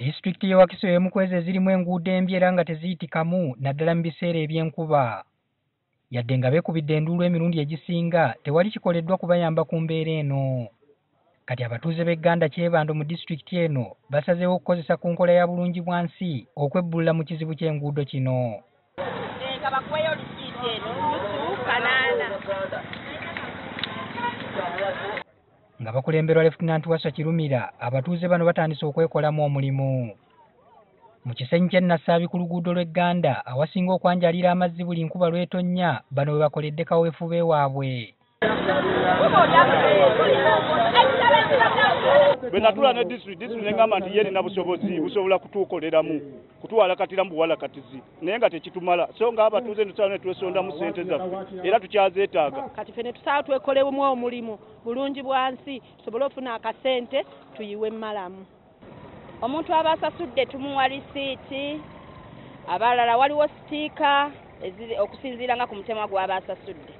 Disitulikiti y'e Wakiso y'emu ku ezo ezirimu enguudo embi era nga teziyitikamu naddala mu biseera eby'enkuba. Yadde nga beekubidde enduulu emirundi egisinga, tewali kikoleddwa kubayamba ku mbeera eno. Kati abatuuze b'e Gganda Kyebando mu disitulikiti eno basazeewo okukozesa ku nkola ya bulungi bwa nsi okwebbulula mu kizibu ky'enguudo kino. Nga bakulemberwa Lefutinanti Waswa Kirumira, abatuuze bano batandise okwekolamu omulimu. Mu kisenyi ky'e Nassaabi ku luguudo lw'e Gganda awasinga okwanjalira amazzi buli nkuba lw'etonnya, bano we bakoledde kaweefube waabwe. Bwe natula ne disitulikiti n'egamba nti ye erina busobozi busobola kutuukoleramu kutuwalakatiramu buwalakatizi naye nga tekitumala, so ng'abatuuze ne tusala ne twesondamu ssente zaffe era tukyazeetaaga. Kati ffe ne tusala twekolemu omulimu bulungi bwa nsi tusobole okufuna akasente tuyiwe mmalamu. Omuntu aba asasudde tumuwa risiiti, abalala waliwo sitiika okusinziira nga ku mutemwa gw'aba asasudde.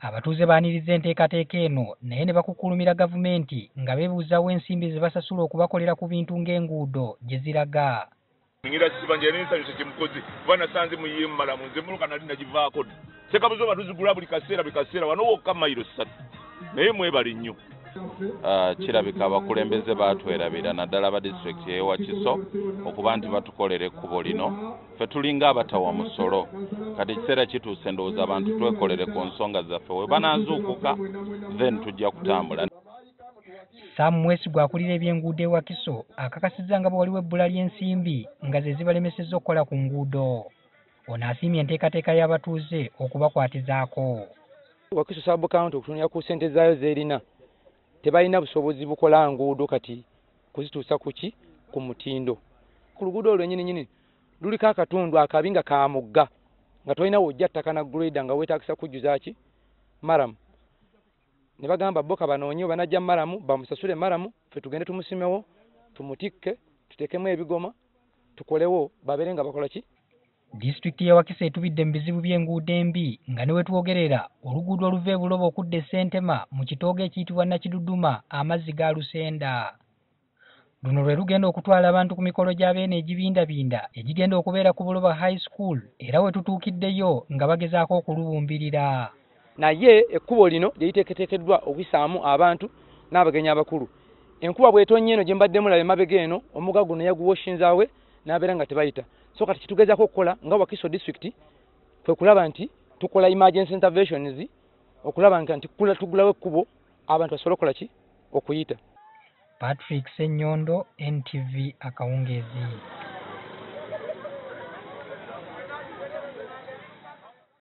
Abatuuze baaniriza enteekateeka eno naye ne bakukkulumira gavumenti nga beebuuzaawo ensimbi ze basasula okubakolera ku bintu ng'enguudo gye ziraga. Ngira kibanja n'ensanyusa kye mukoze kuba nasanze muyiye mmalamu nze emmotoka nali nagivaako dda. Sekabuzo tuzigula buli kaseera wano wokka mayiro 3 naye mwebale nnyo. Kirabika abakulembeze baatwerabira naddala aba disitulikiti y'e Wakiso okuba nti batukolera ekkubo lino. Ffe tulinga abatawa musolo, kati ekiseera kituuse ndowooza abantu twekolere ku nsonga zaffe, we banaazuukuka then tujja kutambula. Sam Mwesigwa akulira ebyenguudo e Wakiso akakasizza nga bwe waliwo ebbula ly'ensimbi nga ze zibalemesezza okukola ku nguudo. Ono asiimye enteekateeka y'abatuuze okubakwatizaako. Wakiso Sub County okutunulira ku ssente zaayo z'erina tebalina busobozi bukola nguudo kati kuzituusa kuki ku mutindo. Ku luguudo olwo nnyini luliko akatundu akabi nga ka mugga nga tolina w'ojja ttaka na grader nga weetaagisa kujjuza ki maramu. Ne bagamba bo kabanoonye banajja maramu bamusasule maramu ffe tugende tumusimewo tumutikke tuteekemu ebigoma tukolewo babeere nga bakola ki. Disitulikiti y'e Wakiso etubidde mu bizibu by'enguudo embi nga ne we twogerera oluguudo oluva e Buloba okudda e Ssentema mu kitoogo ekiyitibwa Nakiduduma amazzi gaalusenda. Luno lwe lugenda okutwala abantu ku mikolo gy'abeene egibindabinda egigenda okubeera ku Buloba High School era we tutuukiddeyo nga bagezaako okulubumbirira. Naye ekkubo lino lye liteeketeekeddwa okuyisaamu abantu n'abagenyi abakulu. Enkuba bw'etonnya eno gye mbadde mulaba emabega eno, omugga guno yaguwoshinzaawe n'abeera nga tebayita. So kati kitugezaako okukola nga Wakiso disitulikiti kwe kulaba nti tukola emergency interventions okulaba nti tugulawo ekkubo abantu basobole okukola ki okuyita. Patrick Ssenyondo, NTV akawungeezi.